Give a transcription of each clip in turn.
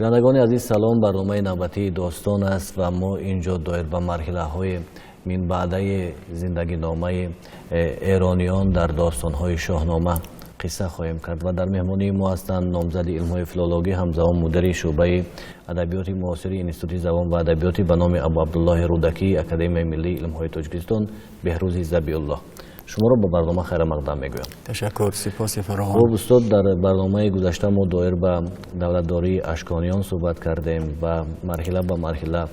Бинандагони азиз, салом. Барномаи навбатии «Достон» аст ва мо инҷо доир ба марҳилаҳои минбаъдаи зиндагиномаи эрониён дар достонҳои Шоҳнома қисса хоҳем кард ва дар меҳмонии мо ҳастанд номзади илмҳои филологӣ, ҳамзамон мудири шӯъбаи адабиёти муосири Институти забон ва адабиёти ба номи Абуабдуллоҳи Рӯдакии Академияи миллии илмҳои Тоҷикистон Беҳрӯзи Забиуллоҳ. Шуморо ба барнома хайрамақдам мегӯям. Ташаккур, сипоси фаровон. Хуб, устод, дар барномаи гузашта мо доир ба давлатдории ашкониён суҳбат кардем ва марҳила ба марҳила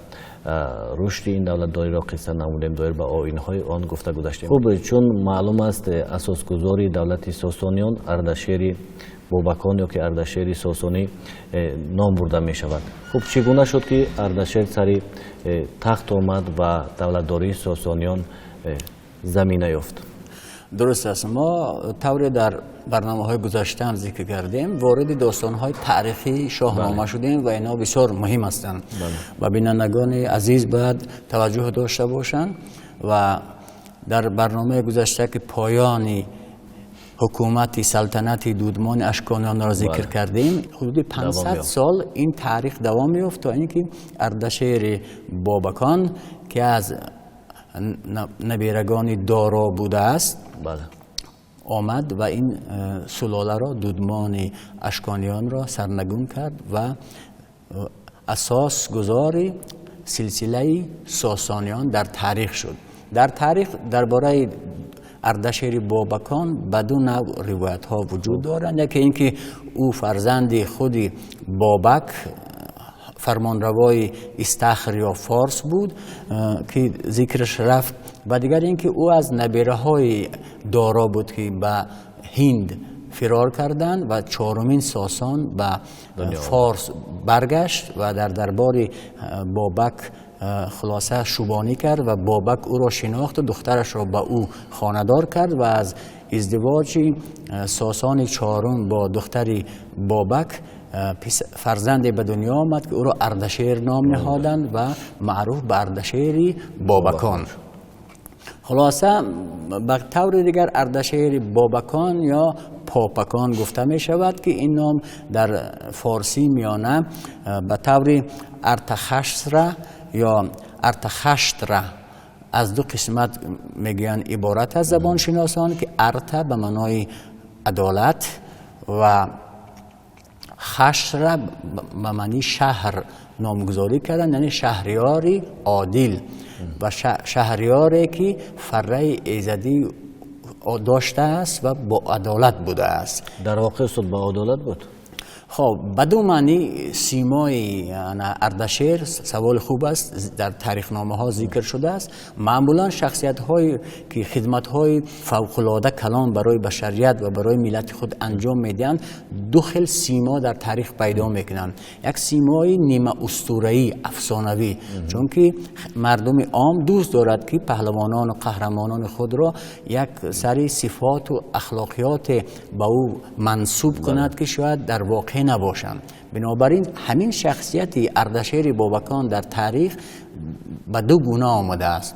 рушди ин давлатдориро қисса намудем, доир ба оинҳои он гуфта гузаштем. Хуб, чун маълум аст, асосгузори давлати Сосониён Ардашери Бобакон ё ки Ардашери Сосонӣ ном бурда мешавад. Хуб, чӣ гуна шуд, ки Ардашер сари тахт омад ва давлатдории Сосониён замина ёфт? Дуруст аст. Мо тавре дар барномаҳои гузашта ҳам зикр кардем, вориди достонҳои таърихии Шоҳнома шудем ва инҳо бисёр муҳим ҳастанд ва бинандагони азиз бояд таваҷҷӯҳ дошта бошанд. Ва дар барномаи гузашта, ки поёни ҳукумати салтанати дудмони ашкониёнро зикр кардем, ҳудуди 500 сол ин таърих давом ёфт, то ин ки Ардашери Бобакон, ки аз наберагони Доро будааст, омад ва ин сулоларо, дудмони ашкониёнро сарнагун кард ва асосгузори силсилаи Сосониён дар таърих шуд. Дар таърих дар бораи Ардашери Бобакон ба ду навъ ривоятҳо вуҷуд доранд. Яке ин ки ӯ фарзанди худи Бобак, фармонравои Истахр ё Форс буд, ки зикраш рафт, ва дигар ин ки ӯ аз набераҳои Доро буд, ки ба Ҳинд фирор карданд ва чорумин Сосон ба Форс баргашт ва дар дарбори Бобак хулоса шубонӣ кард ва Бобак ӯро шинохту духтарашро ба ӯ хонадор кард. Ва аз издивоҷи Сосони чорум бо духтари Бобак фарзанде ба дунё омад, ки ӯро Ардашер ном ниҳоданд ва маъруф ба Ардашери Бобакон. Хулоса, ба таври дигар Ардашери Бобакон ё Попакон гуфта мешавад, ки ин ном дар форсии миёна ба таври Артахашра ё Артахаштра аз ду қисмат мегӯянд иборат аст забоншиносон, ки арта ба маънои адолат ва хашра ба маънии шаҳр номгузорӣ карданд, яъне шаҳриёри одил ва шаҳриёре, ки фарраи эзадӣ доштааст ва бо адолат будааст. Дар воқеъ, устод, ба адолат буд? Хоб, ба ду маъни симои Ардашер, саволи хуб аст, дар таърихномаҳо зикр шудааст. Маъмулан шахсиятҳое, ки хидматҳои фавқулода калон барои башарият ва барои миллати худ анҷом медиҳанд, ду хел симо дар таърих пайдо мекунанд. Як симои нимаустураӣ, афсонавӣ, чунки мардуми ом дӯст дорад, ки паҳлавонону қаҳрамонони худро як сари сифоту ахлоқиёте ба ӯ мансуб кунад, ки шояд дар воқеъ набошанд. Бинобар ин ҳамин шахсияти Ардашери Бобакон дар таърих ба ду гуна омадааст: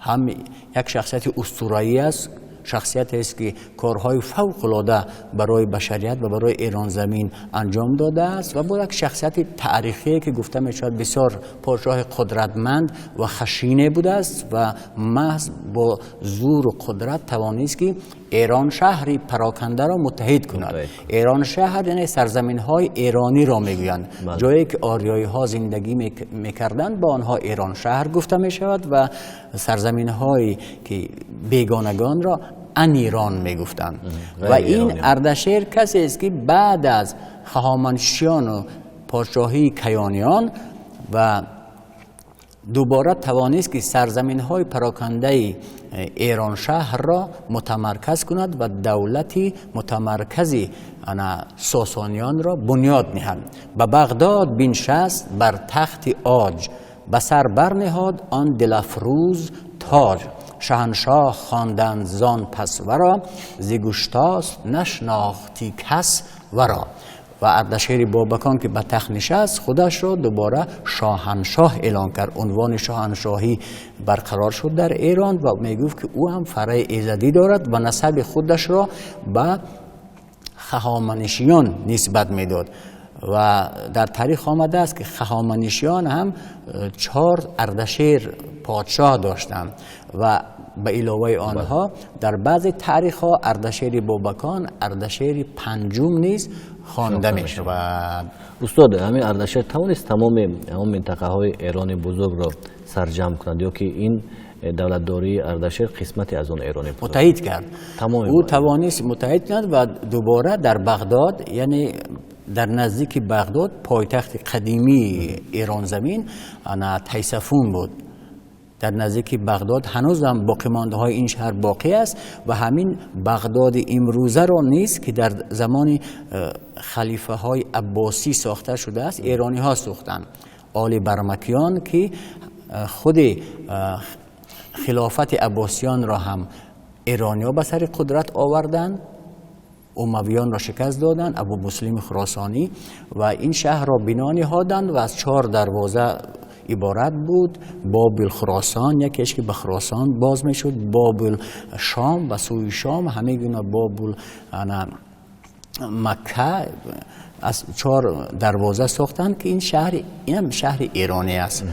ҳам як шахсияти устураӣ аст, шахсиятест, ки корҳои фавқулода барои башарият ва барои Эронзамин анҷом додааст, ва бо як шахсияти таърихие, ки гуфта мешавад, бисёр подшоҳи қудратманд ва хашине будааст ва маҳз бо зуру қудрат тавонист, ки Эрон шаҳри парокандаро муттаҳид кунад. Эрон шаҳр яъне сарзаминҳои эрониро мегӯянд, ҷое ки ориёиҳо зиндагӣ мекарданд, ба онҳо Эрон шаҳр гуфта мешавад ва сарзаминҳое ки бегонагонро Анирон мегуфтанд. Ва ин Ардашер касест, ки баъд аз Ҳахоманишиёну подшоҳии Каёниён ва дубора тавонист, ки сарзаминҳои парокандаи Эроншаҳрро мутамарказ кунад ва давлати мутамаркази Сосониёнро бунёд ниҳад. Ба Бағдод биншаст бар тахти оҷ, ба сар барниҳод он дилафрӯз тоҷ. Шаҳаншоҳ хонданд зон пас варо, зи Гуштосп нашнохти кас варо. Ва Ардашери Бобакон, ки ба тахт нишаст, худашро дубора шоҳаншоҳ эълон кард. Унвони шоҳаншоҳӣ барқарор шуд дар Эрон ва мегуфт, ки ӯ ҳам фарраи эзадӣ дорад ва насаби худашро ба Ҳахоманишиён нисбат медод. Ва дар таърих омадааст, ки Ҳахоманишиён ҳам 4 Ардашер подшоҳ доштанд ва ба иловаи онҳо дар баъзе таърихҳо Ардашери Бобакон, Ардашери панҷум низ хонда мешавад. Устод, ҳамин Ардашер тавонист тамоми ҳамон минтақаҳои Эрони бузургро сарҷамъ кунад ё ки ин давлатдории Ардашер қисмате аз он Эрони бузург муттаҳид кард? Тамоми ӯ тавонист муттаҳид кунад ва дубора дар Бағдод, яъне дар наздики Бағдод, пойтахти қадимии Эронзамин ана Тайсафун буд. Дар наздики Бағдод ҳанӯз ҳам боқимондаҳои ин шаҳр боқӣ аст ва ҳамин Бағдоди имрӯзаро низ, ки дар замони халифаҳои аббосӣ сохта шудааст, эрониҳо сохтанд. Оли Бармакиён, ки худи хилофати аббосиёнро ҳам эрониҳо ба сари қудрат оварданд, умавиёнро шикаст доданд, Абу Муслими Хуросонӣ, ва ин шаҳрро бино ниҳоданд ва аз 4 дарвоза иборат буд. Бобил Хуросон, якеш ки ба Хуросон боз мешуд, Бобил Шом ба сӯи Шом, ҳамин гуна Бобул ана Макка, аз 4 дарвоза сохтанд, ки ин шаҳр, инам шаҳри эронӣ аст.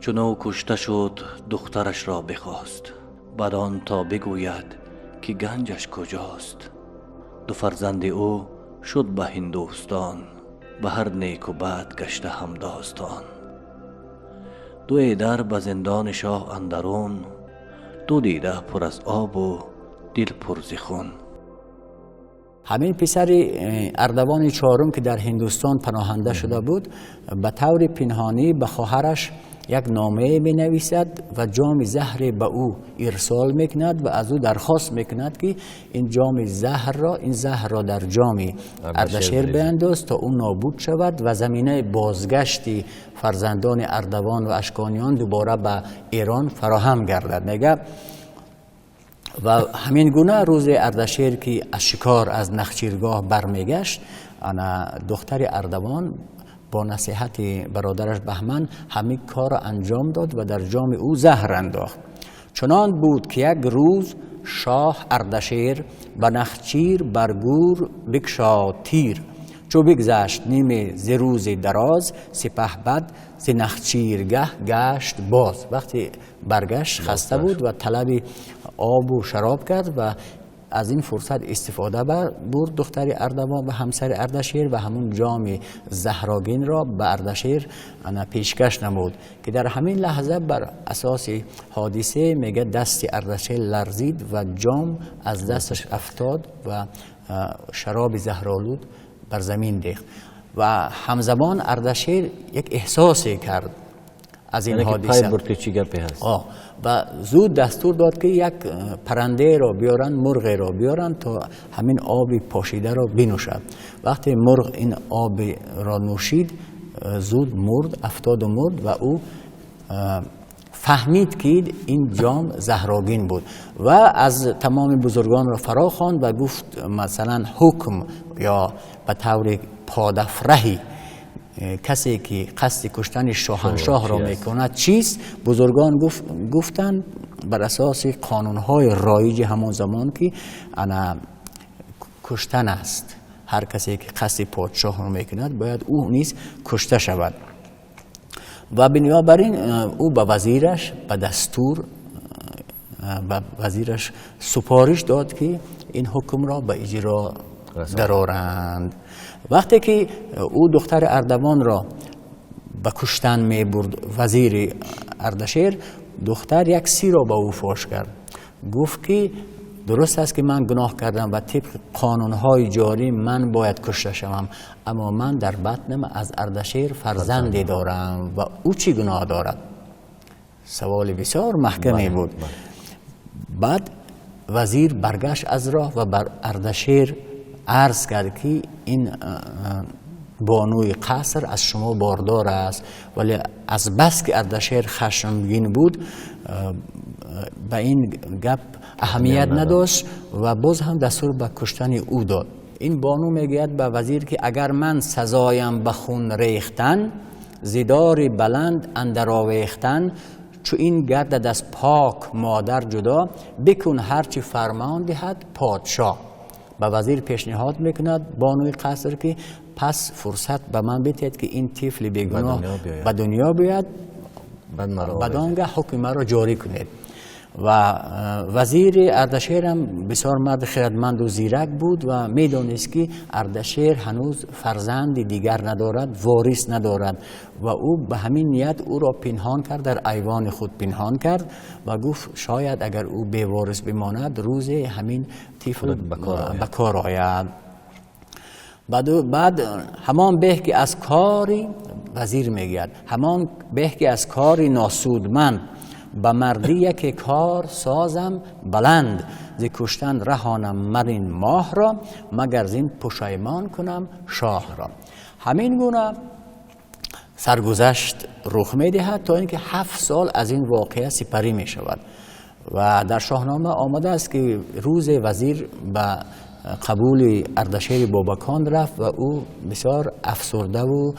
Чун ӯ кушта шуд, духтарашро бихост, бад он то бигӯяд, ки ганҷаш куҷост. Ду фарзанди ӯ шуд ба Ҳиндустон, ба ҳар неку бад гашта ҳамдостон. Дуе дар ба зиндони шоҳ андарун, ду дида пур аз обу дил пур зи хун. Ҳамин писари Ардавони чорум, ки дар Ҳиндустон паноҳанда шуда буд, ба таври пинҳонӣ ба хоҳараш як номае менависад ва ҷоми заҳре ба ӯ ирсол мекунад ва аз ӯ дархост мекунад, ки ин ҷоми заҳрро, ин заҳрро дар ҷоми Ардашер биандоз, то ӯ нобуд шавад ва заминаи бозгашти фарзандони Ардавон ва Ашкониён дубора ба Эрон фароҳам гардад. Мега ва ҳамин гуна рӯзе Ардашер, ки аз шикор аз Нахчиргоҳ бармегашт, ана духтари Ардавон бо насиҳати бародараш Баҳман ҳамин корро анҷом дод ва дар ҷоми ӯ заҳр андохт. Чунон буд, ки як рӯз шоҳ Ардашер ба Нахчир бар гур бикшод тир. Чу бигзашт ниме зи рӯзи дароз, сипаҳбад зи Нахчиргаҳ гашт боз. Вақте баргашт, хаста буд ва талаби обу шароб кард ва аз ин фурсат истифода бурд духтари Ардавон ва ҳамсари Ардашер ва ҳамун ҷоми заҳрогинро ба Ардашер ана пешкаш намуд, ки дар ҳамин лаҳза, бар асоси ҳодисе мега, дасти Ардашер ларзид ва ҷом аз дасташ афтод ва шароби заҳролуд бар замин рехт. Ва ҳамзамон Ардашер як эҳсосе кард аз ин Яъне ки ҳодиса. Пай бурд, ки чӣ гапе ҳаст. Ва зуд дастур дод, ки як парандаеро биёранд, мурғеро биёранд, то ҳамин оби пошидаро бинӯшад. Вақте мурғ ин обро нӯшид, зуд мурд, афтоду мурд ва ӯ фаҳмид, ки ин ҷом заҳрогин буд ва аз тамоми бузургонро фаро хонд ва гуфт: масалан, ҳукм ё ба таври подафраҳи касе, ки қасди куштани шоҳаншоҳро чӣ аст? мекунад, чист? Бузургон гуфтанд, бар асоси қонунҳои роиҷи ҳамон замон, ки ана куштан аст, ҳар касе, ки қасди подшоҳро мекунад, бояд ӯ низ кушта шавад. Ва бинобар ин ӯ ба вазираш ба дастур ба вазираш супориш дод, ки ин ҳукмро ба иҷро расонд. дароранд. Вақте ки ӯ духтари Ардавонро ба куштан мебурд, вазири Ардашер, духтар як сирро ба ӯ фош кард, гуфт, ки дуруст аст, ки ман гуноҳ кардам ва тибқи қонунҳои ҷорӣ ман бояд кушта шавам, аммо ман дар батнам аз Ардашер фарзанде дорам ва ӯ чӣ гуноҳ дорад? Саволи бисёр маҳкаме буд. Баъд вазир баргашт аз роҳ ва бар Ардашер арз кард, ки ин бонуи қаср аз шумо бордор аст. Вале аз бас ки Ардашер хашмгин буд, ба ин гап аҳамият надошт ва боз ҳам дастур ба куштани ӯ дод. Ин бону мегӯяд ба вазир, ки агар ман сазоям ба хун рехтан, зи дори баланд андар овехтан, чу ин гардад аз пок модар ҷудо, бикун ҳарчи фармон диҳад подшоҳ. Ба вазир пешниҳод мекунад бонуи қаср, ки пас фурсат ба ман бидиҳед, ки ин тифли бегуноҳ ба дунё биёяд, баъд он гаҳ ҳукми маро ҷорӣ кунед. Ва вазири Ардашер ҳам бисёр марди хирадманд ва зирак буд ва медонист, ки Ардашер ҳанӯз фарзанди дигар надорад, ворис надорад, ва ӯ ба ҳамин ният ӯро пинҳон кард, дар айвони худ пинҳон кард ва гуфт, шояд агар ӯ беворис бимонад, рӯзе ҳамин тифл ба кор ояд. Баъд ҳамон беҳ ки аз кори вазир мегӯяд, ҳамон беҳ ки аз кори носудманд ба мардӣ яке кор созам баланд, зи куштан раҳонам мар ин моҳро, магар зин пушаймон кунам шоҳро. Ҳамин гуна саргузашт рух медиҳад, то инки 7 сол аз ин воқеа сипарӣ мешавад. Ва дар Шоҳнома омадааст, ки рӯзе вазир ба қабули Ардашери Бобакон рафт ва ӯ бисёр афсурда ва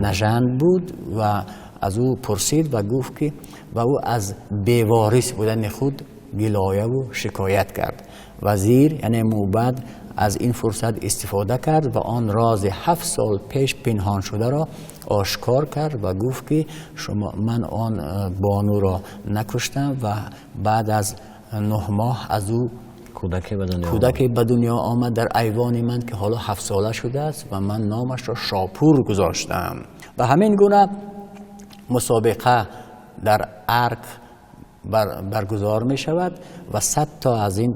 нажанд буд ва аз ӯ пурсид ва гуфт, ки ва ӯ аз беворис будани худ гилоя ва шикоят кард. Вазир, яъне мӯбад, аз ин фурсат истифода кард ва он рози 7 сол пеш пинҳон шударо ошкор кард ва гуфт, ки шумо ман он бонуро накуштам ва баъд аз 9 моҳ аз ӯ кӯдаке ба дунё омад дар айвони ман, ки ҳоло 7 сола шудааст ва ман номашро Шопур гузоштам. Ва ҳамин гуна мусобиқа дар арк баргузор мешавад ва 100 то аз ин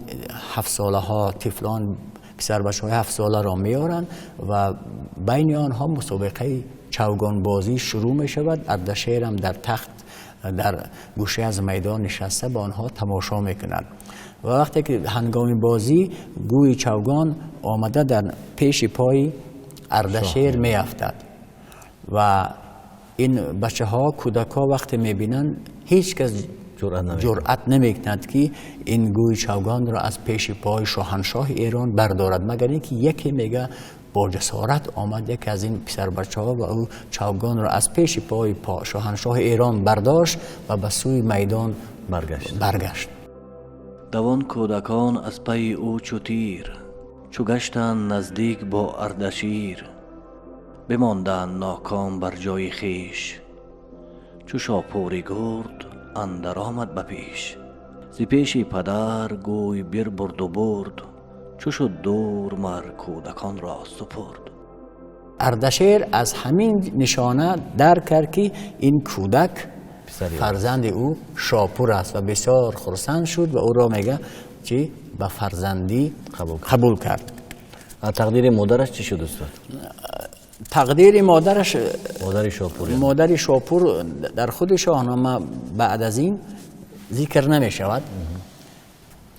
7 солаҳо, тифлон, писарбачаҳои 7 соларо меоранд ва байни онҳо мусобиқаи чавгонбозӣ шурӯъ мешавад. Ардашер ҳам дар тахт дар гӯша аз майдон нишаста ба онҳо тамошо мекунад. Ва вақте ки ҳангоми бозӣ гӯи чавгон омада дар пеши пои Ардашер меафтад ва ин бачаҳо, кӯдакҳо вақте мебинанд, ҳеҷ кас ҷуръат намекунад, ки ин гӯи чавгонро аз пеши пои шоҳаншоҳи Эрон бардорад, магар инки яке мега бо ҷасорат омад, яке аз ин писарбачаҳо, ва ӯ чавгонро аз пеши пои шоҳаншоҳи Эрон бардошт ва ба сӯи майдон баргашт. Давон кӯдакон аз пайи ӯ чу тир, чу гаштанд наздик бо Ардашир, бимонданд ноком бар ҷои хеш, чу Шопури гурд андар омад ба пеш. Зи пеши падар гӯй бирбурду бурд, чу шуд дур мар кӯдаконро супурд. Ардашер аз ҳамин нишона дарк кард, ки ин кӯдак фарзанди ӯ Шопур аст ва бисёр хурсанд шуд ва ӯро мега чи ба фарзандӣ қабул кард. Тақдири модараш чӣ шуд, устод? Тақдири модараш, модари Шопур, модари Шопур дар худи Шоҳнома баъд аз ин зикр намешавад.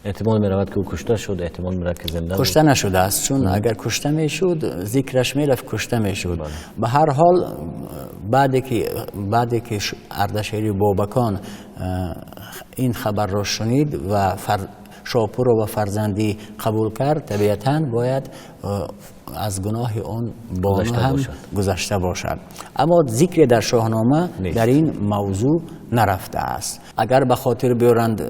Эҳтимол меравад, ки ӯ кушта шуд, эҳтимол меравад, ки зинда кушта нашудааст, чун агар кушта мешуд, зикраш мерафт, кушта мешуд. Ба ҳар ҳол, баъде ки Ардашери Бобакон ин хабарро шунид ва Шопурро ба фарзандӣ қабул кард, табиатан бояд аз гуноҳи он бону ҳам гузашта бошад. Аммо зикре дар Шоҳнома дар ин мавзӯъ нарафтааст. Агар ба хотир биёранд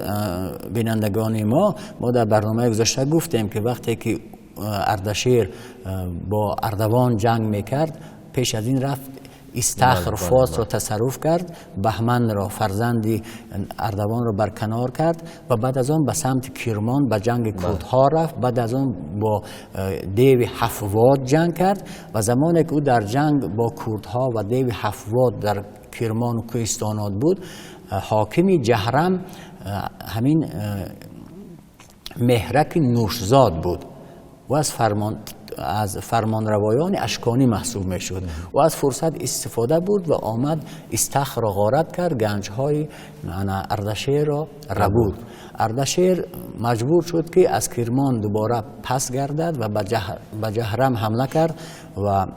бинандагони мо, мо дар барномаи гузашта гуфтем, ки вақте ки Ардашер бо Ардавон ҷанг мекард, пеш аз ин рафт Истахр Форсро тасарруф кард, Баҳманро, фарзанди Ардавонро барканор кард ва баъд аз он ба самти Кирмон ба ҷанги курдҳо рафт. Баъд аз он бо деви Ҳафвод ҷанг кард ва замоне ки ӯ дар ҷанг бо курдҳо ва деви Ҳафвод дар Кирмону кӯҳистонот буд, ҳокими Ҷаҳрам ҳамин Меҳраки Нӯшзод буд ва аз фармонравоёни ашконӣ маҳсуб мешуд ва аз фурсат истифода бурд ва омад Истахрро ғорат кард, ганҷҳои Ардашерро рабуд. Ардашер маҷбур шуд, ки аз Кирмон дубора пас гардад ва ба Ҷаҳрам ҳамла кард ва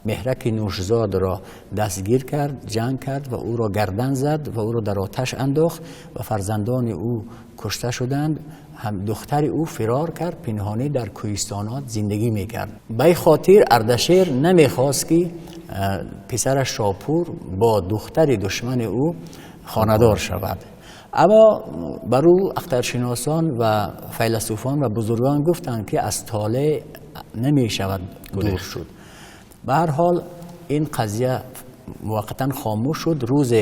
Меҳраки Нӯшзодро дастгир кард, ҷанг кард ва ӯро гардан зад ва ӯро дар оташ андохт ва фарзандони ӯ кушта шуданд. Ҳам духтари ӯ фирор кард, пинҳонӣ дар кӯҳистонот зиндагӣ мекард. Ба ин хотир Ардашер намехост, ки писараш Шопур бо духтари душмани ӯ хонадор шавад. اما بر او اخترشناسان و فیلسوفان و بزرگان گفتند که از طالع نمی شود دور شد. به هر حال این قضیه موقتا خاموش شد. روز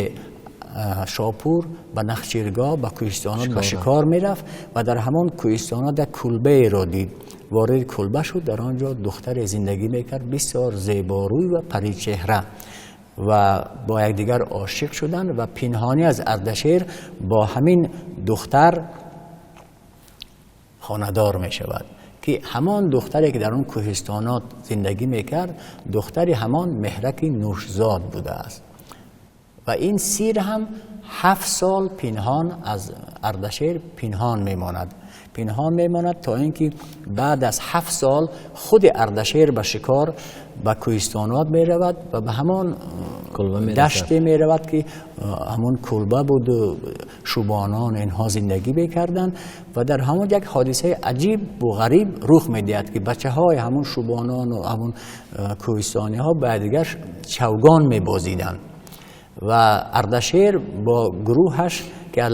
شاپور به نخچیرگاه به کوهستانات به شکار میرفت و در همان کوهستانات یک کلبه را دید. وارد کلبه شد، در آنجا دختر زندگی میکرد بسیار زیباروی و پریچهره و با یکدیگر عاشق شدند و پنهانی از اردشیر با همین دختر خانه‌دار می شود که همان دختری که در آن کوهستانات زندگی میکرد دختر همان مهرک نوشزاد بوده است. و این سیر هم 7 سال پنهان از اردشیر پنهان میماند، پنهان میماند تا اینکه بعد از 7 سال خود اردشیر به شکار به کوهستانات می رود و به همان دشت می رود که همان کلبه بود و شوبانان اینها زندگی میکردند و در همان یک حادثه عجیب و غریب رخ میدهد که بچه های همون شوبانان و همون کوهستانی ها به دیگر چوگان می بازیدند و اردشیر با گروهش که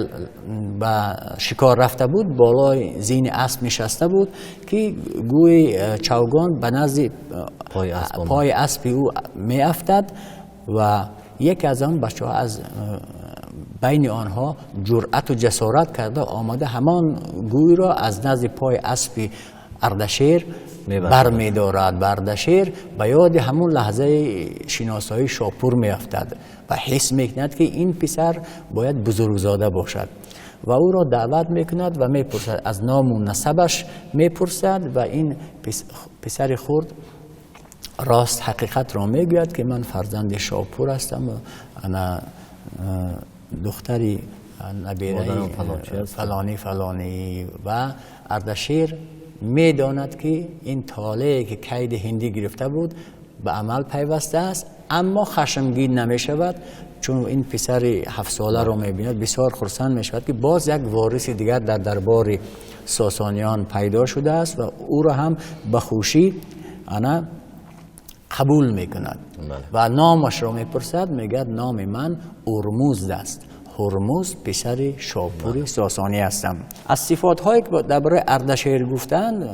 به شکار رفته بود بالای زین اسب نشسته بود که گوی چوگان به نزد پای اسب او می افتد و یکی از آن بچه ها از بین آنها جرأت و جسارت کرده آمده همان گوی را از نزد پای اسب اردشیر بر می دارد. اردشیر به یاد همون لحظه شناسایی شاپور می افتد و حس می کند که این پسر باید بزرگزاده باشد و او را دعوت می کند و می پرسد، از نام و نسبش می پرسد و این پسر خرد راست حقیقت را می گوید که من فرزند شاپور هستم و انا دختری نبیره فلانی فلانی. و اردشیر می داند که این طالعی که کید هندی گرفته بود به عمل پیوسته است، اما خشمگین نمی شود چون این پسر 7 ساله را می بیند بسیار خرسند می شود که باز یک وارث دیگر در دربار ساسانیان پیدا شده است و او را هم به خوشی انا قبول می کند و نامش را می پرسد، میگد نام من هرمزد است، هرمز پسر شاپور ساسانی هستم. از صفات هایی که درباره اردشیر گفتند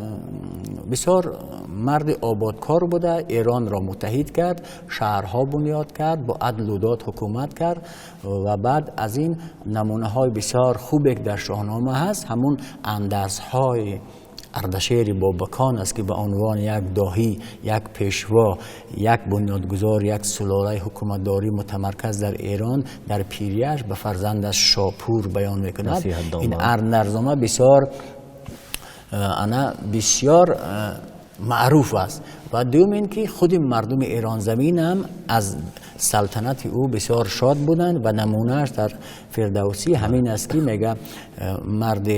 بسیار مرد آبادکار بوده، ایران را متحد کرد، شهرها بنیاد کرد، با عدل و داد حکومت کرد و بعد از این نمونه های بسیار خوبی که در شاهنامه هست همون اندرزهای اردشیر بابکان است که به عنوان یک داهی، یک پیشوا، یک بنیادگذار، یک سلاله حکومتداری متمرکز در ایران در پیریش به فرزندش شاپور بیان میکند. این اندرزنامه بسیار بسیار معروف است. و دوم این که خود مردم ایران زمین هم از سلطنت او بسیار شاد بودند و نمونهش در فردوسی همین است که میگه مرد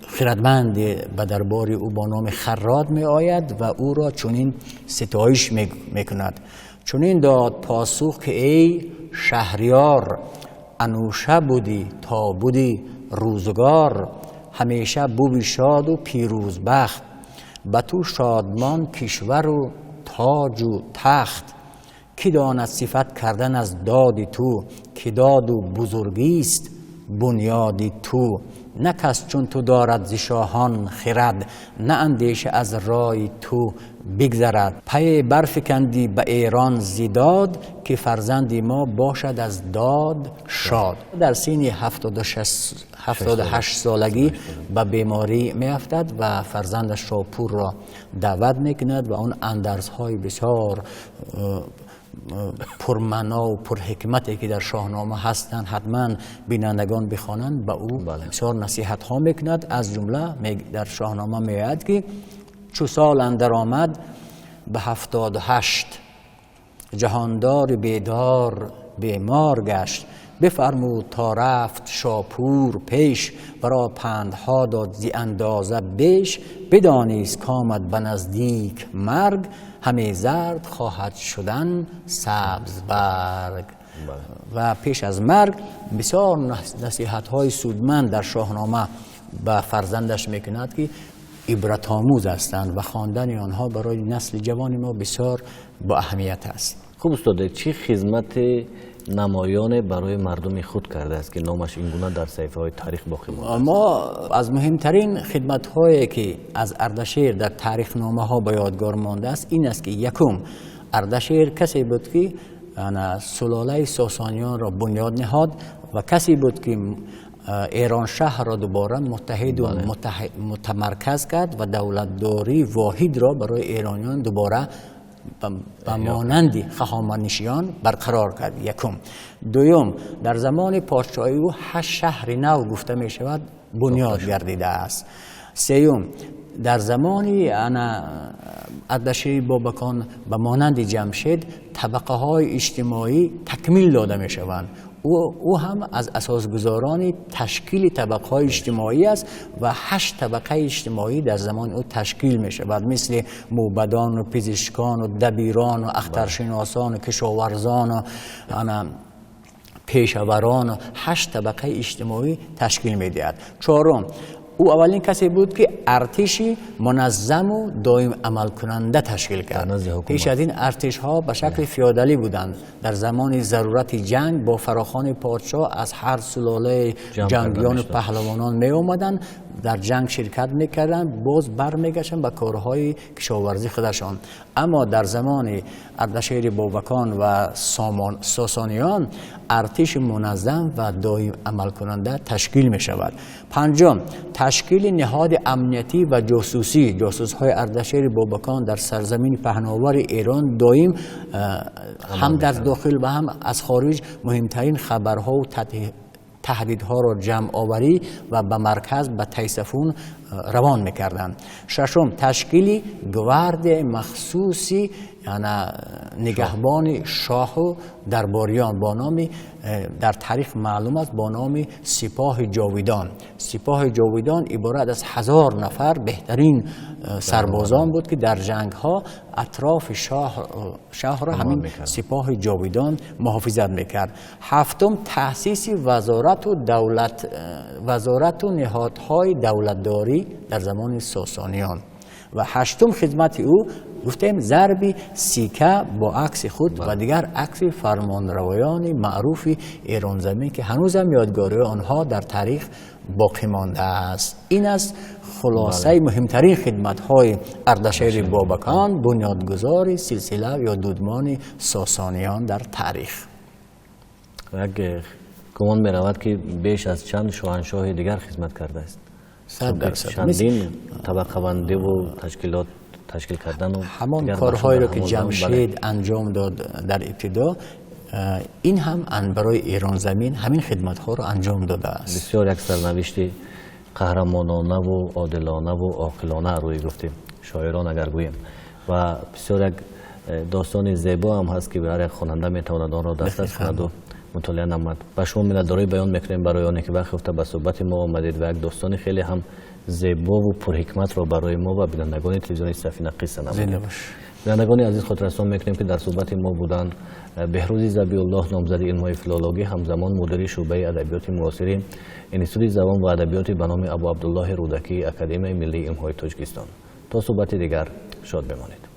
خردمند به دربار او با نام خراد می آید و او را چنین ستایش می کند. چنین داد پاسخ که ای شهریار، انوشه بودی تا بودی روزگار، همیشه بوی شاد و پیروز بخت، به تو شادمان کشور و تاج و تخت، کی داند صفت کردن از داد تو، که داد و بزرگیست بنیاد تو، نه کس چون تو دارد ز شاهان خرد، نه اندیشه از رای تو بگذرد، پی برفکندی به ایران زداد، که فرزند ما باشد از داد شاد. در سین 78 سالگی به بیماری می افتد و فرزندش شاپور را دعوت می کند و آن اندرزهای بسیار پرمعنا و پرحکمتی که در شاهنامه هستند حتما بینندگان بخوانند، به او بسیار نصیحت ها میکند. از جمله در شاهنامه میآید که چو سال اندر آمد به 78، جهاندار بیدار بیمار گشت، بفرمود تا رفت شاپور پیش، برا پندها داد زی اندازه بیش، بدانیست کآمد به نزدیک مرگ، همه زرد خواهد شدن سبز برگ. و پیش از مرگ بسیار نصیحت های سودمند در شاهنامه به فرزندش میکند که عبرت آموز هستند و خواندن آنها برای نسل جوان ما بسیار با اهمیت است. خوب استاد، چه خدمت намоёне барои мардуми худ кардааст, ки номаш ин гуна дар саҳифаҳои таърих боқӣ мондааст? Мо аз муҳимтарин хидматҳое, ки аз Ардашер дар таърихномаҳо ба ёдгор мондааст, ин аст, ки якум, Ардашер касе буд, ки сулолаи сосониёнро бунёд ниҳод ва касе буд, ки Эроншаҳрро дубора муттаҳиду мутамарказ кард ва давлатдории воҳидро барои эрониён дубора ба монанди хахоманишиён барқарор кард. Якум. Дуюм, дар замони подшоҳии ӯ 8 шаҳри нав, гуфта мешавад, бунёд гардидааст. Сеюм, дар замони ана Ардашири Бобакон ба монанди Ҷамшед табақаҳои иҷтимоӣ такмил дода мешаванд. Ӯ ҳам аз асосгузорони ташкили табақаҳои иҷтимоӣ аст ва 8 табақаи иҷтимоӣ дар замони ӯ ташкил мешавад, мисли мӯбадону пизишкону дабирону ахтаршиносону кишоварзону ана пешаварону 8 табақаи иҷтимоӣ ташкил медиҳад. Чорум, ӯ аввалин касе буд, ки артиши муназзаму доим амалкунанда ташкил кард. Пеш аз ин артишҳо ба шакли феодалӣ буданд. Дар замони зарурати ҷанг бо фарохони подшоҳ аз ҳар сулолаи ҷангиёну паҳлавонон меомаданд, дар ҷанг ширкат мекарданд, боз бармегаштанд ба корҳои кишоварзӣ худашон. Аммо дар замони Ардашери Бобакон ва сосониён артиши муназзам ва доим амалкунанда ташкил мешавад. Панҷум, ташкили ниҳоди амниятӣ ва ҷосусӣ. Ҷосусҳои Ардашери Бобакон дар сарзамини паҳновари Эрон доим ҳам дар дохил ва ҳам аз хориҷ муҳимтарин хабарҳову таҳдидҳоро ҷамъоварӣ ва ба марказ, ба Тайсафун равон мекарданд. Шашум, ташкили гвардияи махсуси нигаҳбони шоҳу дарбориён бо номи, дар таърих маълум аст, бо номи Сипоҳи Ҷовидон. Сипоҳи Ҷовидон иборат аз 1000 нафар беҳтарин сарбозон буд, ки дар ҷангҳо атрофи шоҳро ҳамин Сипоҳи Ҷовидон муҳофизат мекард. Ҳафтум, таъсиси вазорату ниҳодҳои давлатдорӣ дар замони сосониён. Ва ҳаштум хидмати ӯ, гуфтем, зарби сика бо акси худ ва дигар акси фармонравоёни маъруфи эронзамин, ки ҳанӯзам ёдгориҳои онҳо дар таърих боқӣ мондааст. Ин аст хулосаи муҳимтарин хидматҳои Ардашери Бобакон, бунёдгузори силсила ё дудмони сосониён дар таърих. Як гумон меравад, ки беш аз чанд шоҳаншоҳи дигар хизмат кардааст. 100%. Чандин табақабандиву ташкилот ташкил кардану ҳамон корҳоеро, ки Ҷамшед анҷом дод дар ибтидо, ин ҳам барои эронзамин ҳамин хидматҳоро анҷом додааст. Бисёр як сарнавишти қаҳрамононаву одилонаву оқилона, рӯй гуфтем шоирон агар гӯем, ва бисёр як достони зебо ҳам ҳаст, ки ҳар як хонанда метавонад онро дастрас кунаду мутолиа намояд. Ба шумо миннатдорӣ баён мекунем барои оне, ки вақт ёфта ба суҳбати мо омадед ва як достони хеле ҳам зебову пурҳикматро барои мо ва бинандагони телевизиони Сафина қисса намудед. Бинандагони азиз, хотиррасон мекунем, ки дар суҳбати мо буданд Беҳрӯзи Забиуллоҳ, номзади илмҳои филологӣ, ҳамзамон мудири шӯъбаи адабиёти муосири Институти забон ва адабиёти ба номи Абу Абдуллоҳи Рӯдакии Академияи миллии илмҳои Тоҷикистон. То суҳбати дигар шод бимонед.